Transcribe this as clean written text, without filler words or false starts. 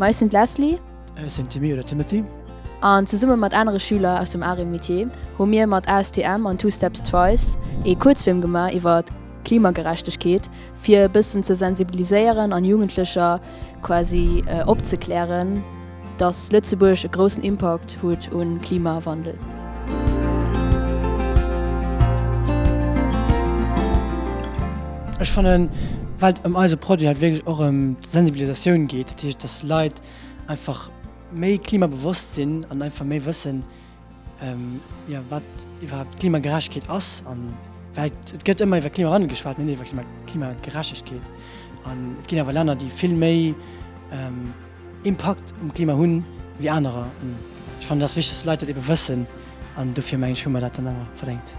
Ma ech sinn d'Leslie. Ech sinn Timmy oder Timothy. An zesumme mat anere Schüler aus dem Arts et Métiers hu mir mat ASTM an Two Steps Twice ee Kuerzfilm gemaach iwwer Klimagerechtegkeet, fir e bëssen ze sensibiliséieren an Jugendlecher quasi opzeklären, dass Lëtzebuerg e groussen Impakt huet un Klimawandel. Ech fannen, well et ëm eise Produit halt wierklech och ëm d'Sensibilisatioun geet, dat heescht, dass Leit einfach méi klimabewosst sinn an einfach méi wëssen, jo, wat iwwerhaapt Klimagerechtegkeet ass. An well et gëtt ëmmer iwwer Klimawandel geschwat, mee net iwwer Klimagerechtegkeet. An et ginn awer Länner, déi vill méi Impakt um Klima hunn wéi anerer. An ech fannen, et ass wichteg, dass d'Leit dat ebe wëssen. An dofir mengen ech, hu mer dat dann awer verdéngt.